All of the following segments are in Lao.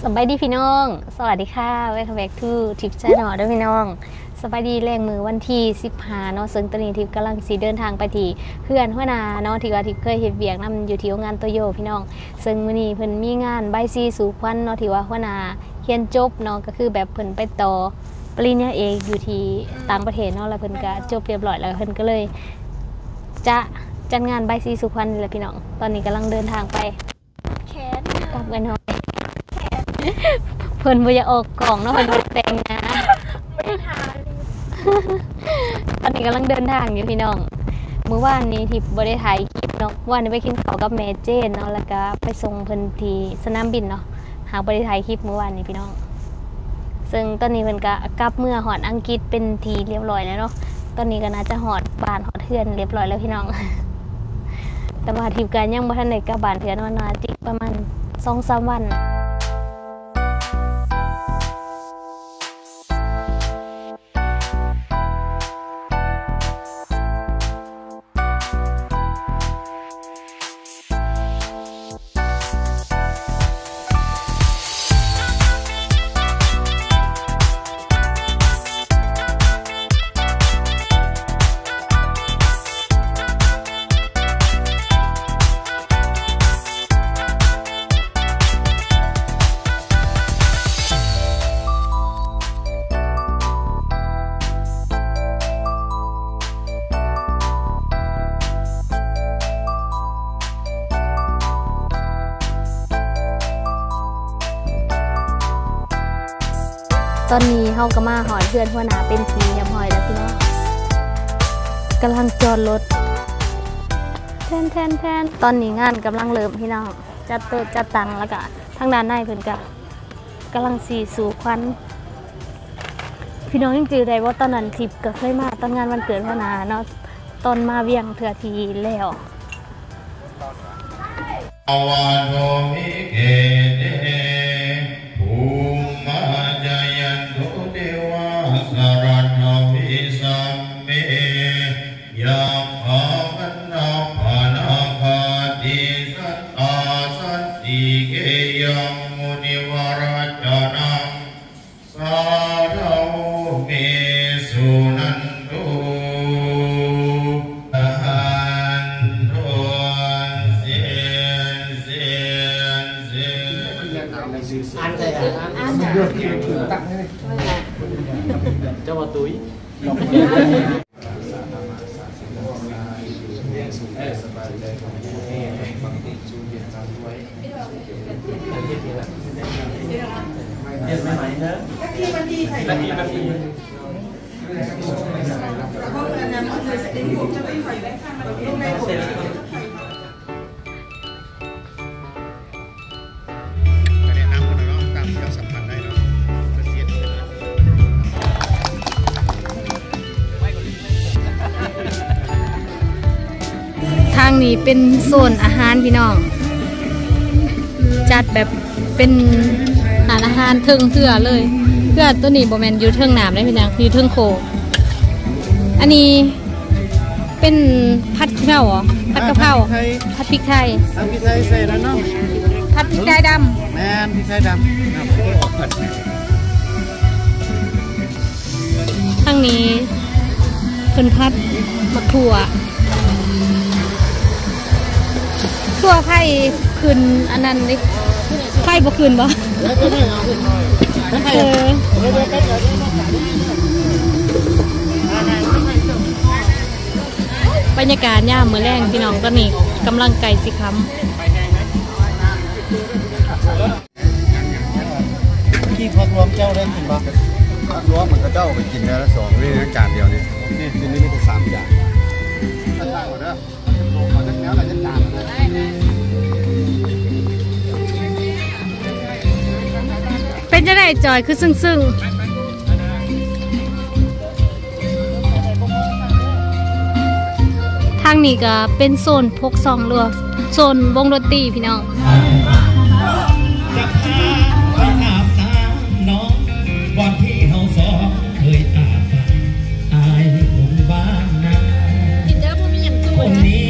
ສະບາຍດີພີ່ນ້ອງ ສະຫວັດດີຄ່ະ Welcome back to Tip Channel ເດີພີ່ນ້ອງ. ສະບາຍດີແລງມື້ວັນທີສິບຫ້າເນາະ ເຊິ່ງຕອນນີ້ທິບກຳລັງຊິເດີນທາງໄປທີ່ເຮືອນຫົວໜ້າເນາະ ທີ່ວ່າທິບເຄີຍເຮັດວຽກນຳຢູ່ທີ່ໂຮງງານໂຕໂຢພີ່ນ້ອງ. ເຊິ່ງມື້ນີ້ເພິ່ນມີງານບາຍສີສູ່ຂວັນເນາະ ທີ່ວ່າຫົວໜ້າຮຽນຈົບເນາະ ກໍຄືແບບເພິ່ນໄປຕໍ່ປະລິນຍາເອກຢູ່ທີ່ຕ່າງປະເທດເນາະ ແລ້ວເພິ່ນກໍຈົບຮຽບຮ້ອຍ ແລ້ວເພິ່ນກໍເລີຍຈະຈັດງານບາຍສີສູ່ຂວັນນີ້ແຫຼະພີ່ນ້ອງ. ຕອນນີ້ກຳລັງເດີນທາງໄປ ແຂນ ກັບເອື້ອຍນ້ອຍ ເພິ່ນບໍ່ຢາກອອກກ້ອງເນາະ ເພິ່ນບໍ່ໄດ້ແຕ່ງໜ້າ ບໍ່ໄດ້ຖ່າຍ. ຕອນນີ້ກຳລັງເດີນທາງຢູ່ພີ່ນ້ອງ. ມື້ວານນີ້ທິບບໍ່ໄດ້ຖ່າຍຄລິບເນາະ ວານນີ້ໄປກິນເຂົ້າກັບແມ່ເຈນເນາະ ແລ້ວກະໄປສົ່ງເພິ່ນທີ່ສະໜາມບິນເນາະ ຫາກບໍ່ໄດ້ຖ່າຍຄລິບມື້ວານນີ້ພີ່ນ້ອງ. ເຊິ່ງຕອນນີ້ເພິ່ນກະກັບເມືອຮອດອັງກິດເປັນທີ່ຮຽບຮ້ອຍແລ້ວເນາະ. ຕອນນີ້ກໍໜ້າຈະຮອດບ້ານຮອດເຮືອນຮຽບຮ້ອຍແລ້ວພີ່ນ້ອງ ແຕ່ວ່າທິບກໍຍັງບໍ່ທັນໄດ້ກັບບ້ານເທື່ອເນາະ ໜ້າຈະອີກປະມານສອງສາມວັນ. ຕອນນີ້ເຮົາກໍມາຮອດເຮືອນຫົວໜ້າເປັນທີ່ຮຽບຮ້ອຍແລ້ວພີ່ນ້ອງ ກຳລັງຈອດລົດ ແທນໆໆ. ຕອນນີ້ງານກຳລັງເລີ່ມພີ່ນ້ອງ ຈັດໂຕະຈັດຕັ່ງ ແລ້ວກະທາງດ້ານໃນເພິ່ນກະ ກຳລັງຊິສູ່ຂວັນ. ພີ່ນ້ອງຍັງຈື່ໄດ້ບໍ່ ຕອນນັ້ນທິບກໍເຄີຍມາຕອນງານວັນເກີດຫົວໜ້າເນາະ ຕອນມາວຽງເທື່ອທີ່ແລ້ວ. ອະວາໂທວິເກເຕ ພູມມາຈະຍັນຕຸ ເທວາສະລັດທະວິສັບເມ ຍັກຂາ ກັນທະພະນາຄາ ຕິສັດຕາ ສັນຕິເກ ຍັງ ມຸນີວະຣັດຕະນັງ ສາທະໂວ ເມ ສຸນັນຕຸ ອະຫັນຕຸ ເຊນ ເຊນ ເຊນ ອ່ານໃສ່ ອ່ານ ອ່ານ ເຈົ້າວ່າຕຸ້ຍ ກໍແນະນຳເພິ່ນເນາະ ຕາມທີ່ເຮົາສຳຜັດໄດ້ເນາະ ເພິ່ນຊິເຮັດເປັນ ທາງນີ້ເປັນໂຊນອາຫານພີ່ນ້ອງ ຈັດແບບເປັນຮ້ານອາຫານເທິງເຮືອເລີຍ. ເຮືອໂຕນີ້ບໍ່ແມ່ນຢູ່ເທິງນ້ຳເດ້ພີ່ນ້ອງ ຢູ່ເທິງໂຂງ. ອັນນີ້ ເປັນຜັດຂີ້ເຜົາເຫາະ? ຜັດກະເພົາ ຜັດພິກໄທ ຜັດພິກໄທ ຜັດພິກໄທໃສ່ນັ້ນເນາະ ຜັດພິກໄທດຳ ແມ່ນ ພິກໄທດຳ. ທາງນີ້ເພິ່ນຜັດໝາກຖົ່ວ ຖົ່ວໄຟຂຶ້ນອັນນັ້ນເດ້ ໄຟບໍ່ຂຶ້ນບໍ່? ເອີ ບັນຍາກາດຍາມມື້ແລງພີ່ນ້ອງ ຕອນນີ້ກຳລັງໃກ້ຊິຄ່ຳ. ກີ້ ຜັກລວມເຈົ້າໄດ້ກິນບໍ່? ຜັກລວມມັນເຂົາເຈົ້າໄປກິນແລ້ວສອງ ນີ້ຈານດຽວນີ້ ນີ້ ນີ້ມີແຕ່ສາມຈານ. ເປັນຈັ່ງໃດ ຈອຍ ຄືຊຶ້ງໆ? ທາງນີ້ກໍເປັນໂຊນພົກຊອງ ຫຼືວ່າໂຊນວົງດົນຕີພີ່ນ້ອງ. ຈະພາໄປອາບນ້ຳໜອງ ບ່ອນທີ່ເຮົາສອງເຄີຍອາບກັນ ອ້າຍຄົນບ້ານນາ ກິນເດີ ບໍ່ມີຫຍັງສູ້ ຄົນນີ້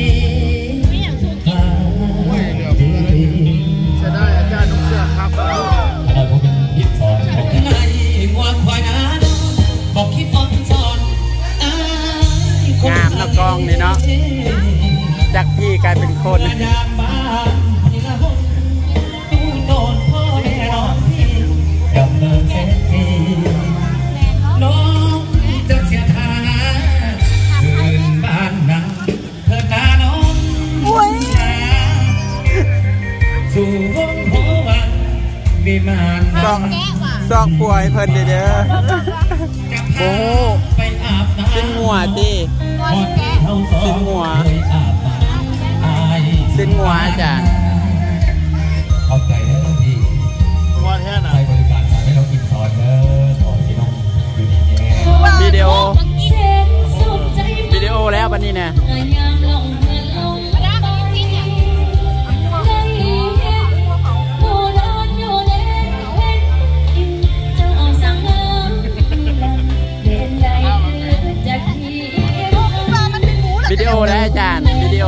ບໍ່ມີຫຍັງສູ້ກິນ. ໂອ້ຍ ເຫຼືອເຟືອເລີຍ ເສຍດາຍອາຈານນຸ່ງເສື້ອຄັບ. ກາຍເປັນຄົນ. ໂອ້ຍ ຊອກ ຊອກຜົວໃຫ້ເພິ່ນເດີ້. ໂອ້ໂຫ ຊີ້ນງົວຕິ ຊີ້ນງົວ ຊີ້ນງົວອາຈານ. ຂອບໃຈເດີ້ພີ່ ໃຊ້ບໍລິການສາຍແມ່ນ້ອງອິນສອນເດີ້ ຂໍໃຫ້ພີ່ນ້ອງຢູ່ດີມີແຮງ. ວິດີໂອ ວິດີໂອແລ້ວບັດນີ້ນະ. ວິດີໂອເດີ້ອາຈານ ວິດີໂອ.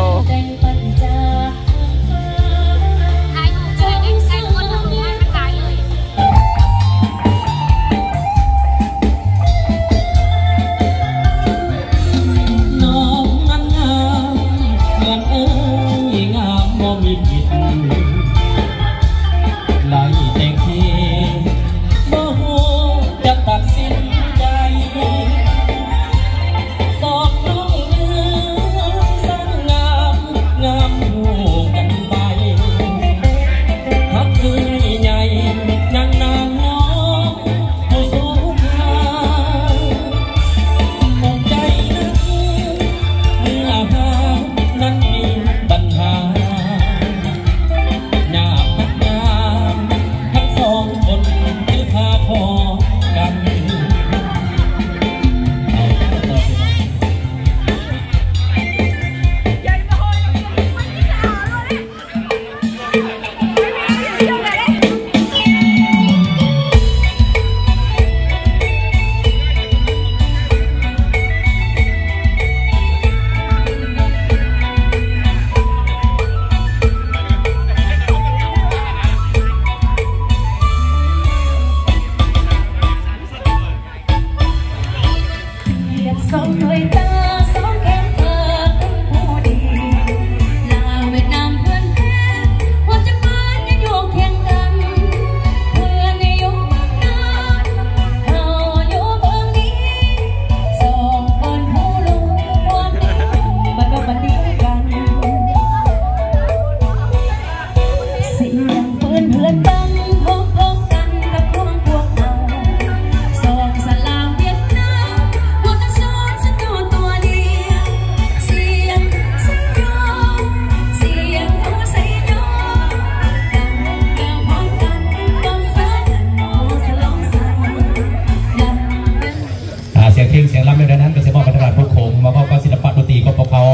ອ່າ ສຽງເພງສຽງລຳໃນເດືອນນັ້ນກໍຊິມອບໃຫ້ທາງດ້ານຜູ້ໂຂງ ມາພ້ອມກັບສິລະປະດົນຕີຂອງພວກເຮົາ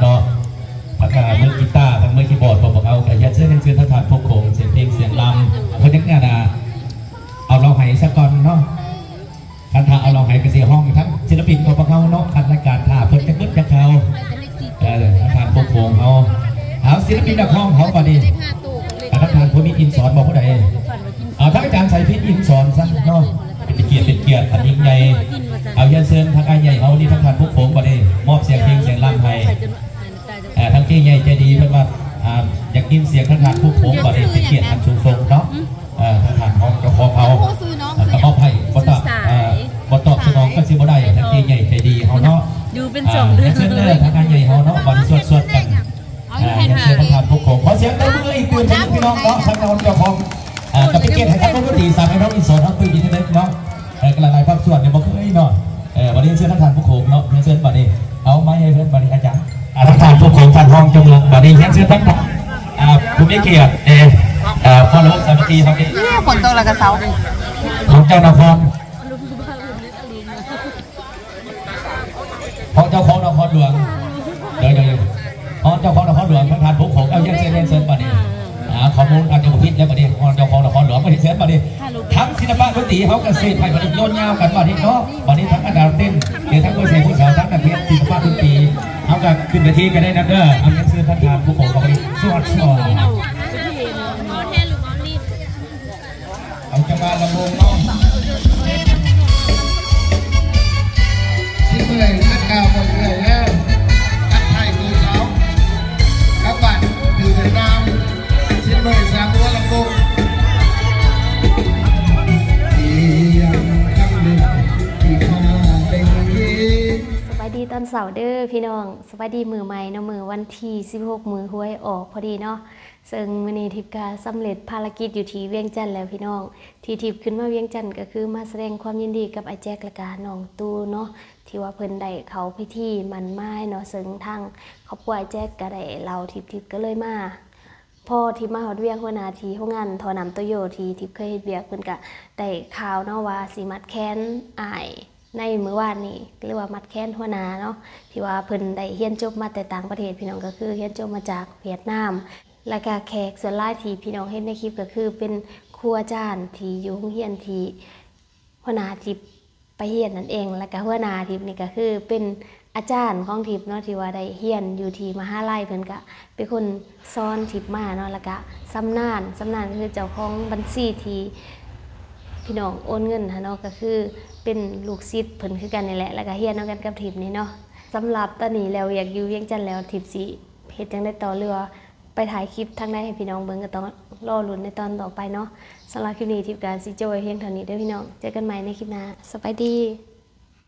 ເນາະ. ທັງ ອ່າ ມືກີຕາ ທັງມືຄີບອດຂອງພວກເຮົາ ກໍຢາກເຊີນ ເຊີນທາງດ້ານຜູ້ໂຂງ ສຽງເພງສຽງລຳ ເພິ່ນຍັງ ອ່າ ເອົາລາວໄຫຊະກ່ອນເນາະ. ຄັນຖ້າເອົາລາວໄຫກໍຊິຮ້ອງທັງສິລະປິນຂອງພວກເຮົາເນາະ ຄັນລາຍການຖ້າເພິ່ນຈະເບິດຈາກເຂົາ ເອີ ທາງດ້ານຜູ້ໂຂງເຮົາ ເອົາ ສິລະປິນນັກຮ້ອງເຮົາບັດນີ້ ອ່າ ທາງດ້ານຜູ້ມີອິນສອນບໍ່ ຜູ້ໃດ ເອົາ ທາງອາຈານໄຊພິດອິນສອນຊະເນາະ ເປັນກຽດ ເປັນກຽດອັນຍິ່ງໃຫຍ່. ເອົາ ຮຽນເຊີນທາງອ້າຍໃຫຍ່ເຮົານີ້ ທາງດ້ານຜູ້ໂຂງບັດນີ້ ມອບສຽງເພງສຽງລຳໃຫ້ ເອີ ທາງເຈ້ໃຫຍ່ໃຈດີເພິ່ນວ່າ ອ່າ ຢາກຍິນສຽງທາງດ້ານຜູ້ໂຂງບັດນີ້ ເປັນກຽດອັນສູງສົ່ງເນາະ. ເອີ ທາງດ້ານຂອງເຈົ້າຂອງເຮົາ ເອີ ກໍມອບໃຫ້ ບໍ່ຕອບ ເອີ ບໍ່ຕອບສະໜອງກໍຊິບໍ່ໄດ້ ທາງເຈ້ໃຫຍ່ໃຈດີເຮົາເນາະ. ເອີ ຮຽນເຊີນເດີ້ ທາງອ້າຍໃຫຍ່ເຮົາເນາະ ບັດນີ້ສວດໆກັນ. ອ່າ ຮຽນເຊີນທາງດ້ານຜູ້ໂຂງ ຂໍສຽງຕົບມືອີກຕື່ມໜຶ່ງພີ່ນ້ອງເນາະ ທາງເຈົ້າຂອງ ອ່າ ກໍເປັນກຽດໃຫ້ທາງວົງດົນຕີສາວແມ່ນ້ອງອິນສອນເຮົາຕື່ມອີກເທື່ອໜຶ່ງເນາະ. ເອີ ກໍຫຼາຍໆພາກສ່ວນຍັງບໍ່ເຄີຍເນາະ. ເອີ ບັດນີ້ເຊີນທາງດ້ານຜູ້ໂຂງເນາະ ຮຽນເຊີນບັດນີ້ ເອົາໄມໃຫ້ເພິ່ນບັດນີ້ອາຈານ. ອ່າ ທາງດ້ານຜູ້ໂຂງທ່ານຮອງເຈົ້າເມືອງ ບັດນີ້ຮຽນເຊີນທາງ ອ່າ ຜູ້ມີກຽດ ເອີ ເອີ ພໍ່ລາວສາມັກຄີເຮົານີ້ ຝົນຕົກແລ້ວກໍເຊົາ ຂອງເຈົ້ານະຄອນ ຂອງເຈົ້າຂອງນະຄອນຫຼວງ ເດີໆ ຂອງເຈົ້າຂອງນະຄອນຫຼວງ ທາງດ້ານຜູ້ໂຂງ ເອົາ ຮຽນເຊີນ ຮຽນເຊີນບັດນີ້. ອ່າ ຂໍ້ມູນອາດຈະບໍ່ຜິດແລ້ວບັດນີ້ ຂອງເຈົ້າຂອງນະຄອນຫຼວງ ມາຮຽນເຊີນບັດນີ້. ທັງສິລະປະດົນຕີເຮົາກໍເສບໃຫ້ບັດນີ້ ໂຍນຍາວກັນບັດນີ້ເນາະ ບັດນີ້ທັງອັນດາເຕັ້ນ ແລະ ທັງຜູ້ແສດງຜູ້ສາວ ທັງນັກຮຽນສິລະປະດົນຕີ ເຮົາກໍຂຶ້ນເວທີກັນໄດ້ນຳເດີ. ເອົາ ຮຽນເຊີນທາງດ້ານຜູ້ໂຂງເຮົາບັດນີ້ ສວດສອບ. ເອົາຈັງຫວະລຳວົງເນາະ ຊິເມື່ອຍນັກກ່າວບໍ່ເມື່ອຍແລ້ວ ທັກທາຍຜູ້ສາວ ເຊົ້າເດີພີ່ນ້ອງ, ສະບາຍດີມື້ໃໝ່ເນາະ, ມື້ວັນທີສິບຫົກ ມື້ຫວຍອອກພໍດີເນາະ. ເຊິ່ງມື້ນີ້ທິບກະສຳເລັດພາລະກິດຢູ່ທີ່ວຽງຈັນແລ້ວພີ່ນ້ອງ. ທີ່ທິບຂຶ້ນມາວຽງຈັນກະຄືມາສະແດງຄວາມຍິນດີກັບອ້າຍແຈັກ ແລະກະນ້ອງຕູເນາະ, ທີ່ວ່າເພິ່ນໄດ້ເຂົ້າພິທີໝັ້ນໝາຍເນາະ. ເຊິ່ງທາງຄອບຄົວອ້າຍແຈັກກະໄດ້ເລົ່າທິບ, ທິບກະເລີຍມາ. ພໍທິບມາຮອດວຽງ, ຫົວໜ້າທີ່ໂຮງງານທໍ່ນ້ຳໂຕໂຢທີ່ທິບເຄີຍເຮັດວຽກ ເພິ່ນກະໄດ້ຂ່າວເນາະວ່າຊິມັດແຂນອ້າຍໃນມື້ວານນີ້ ຫຼືວ່າມັດແຂນຫົວໜ້າເນາະ, ທີ່ວ່າເພິ່ນໄດ້ຮຽນຈົບມາແຕ່ຕ່າງປະເທດພີ່ນ້ອງ, ກະຄືຮຽນຈົບມາຈາກຫວຽດນາມ. ແລະກະແຂກສ່ວນຫຼາຍທີ່ພີ່ນ້ອງເຫັນໃນຄລິບ ກະຄືເປັນຄູອາຈານທີ່ຢູ່ໂຮງຮຽນທີ່ຫົວໜ້າທິບໄປຮຽນນັ້ນເອງ. ແລະກະຫົວໜ້າທິບນີ້ກະຄືເປັນອາຈານຂອງທິບເນາະ, ທີ່ວ່າໄດ້ຮຽນຢູ່ທີ່ມະຫາໄລ, ເພິ່ນກະເປັນຄົນສອນທິບມາເນາະ. ແລະກະຊຳນານ, ຊຳນານກະຄືເຈົ້າຂອງບັນຊີທີ່ພີ່ນ້ອງໂອນເງິນຫັ້ນເນາະ, ກະຄືເປັນລູກສິດເພິ່ນຄືກັນນີ້ແຫຼະ, ແລະກະຮຽນນຳກັນກັບທິບນີ້ເນາະ. ສຳລັບຕອນນີ້ແລ້ວວຽກຢູ່ວຽງຈັນແລ້ວ, ທິບຊິເຮັດຈັ່ງໃດຕໍ່ ຫຼືວ່າໄປຖ່າຍຄລິບທາງໃດໃຫ້ພີ່ນ້ອງເບິ່ງ ກະຕ້ອງລໍລຸ້ນໃນຕອນຕໍ່ໄປເນາະ. ສຳລັບຄລິບນີ້ທິບກະຊິຈົບໄວ້ພຽງເທົ່ານີ້ເດີພີ່ນ້ອງ, ເຈີກັນໃໝ່ໃນຄລິບໜ້າ, ສະບາຍດີ.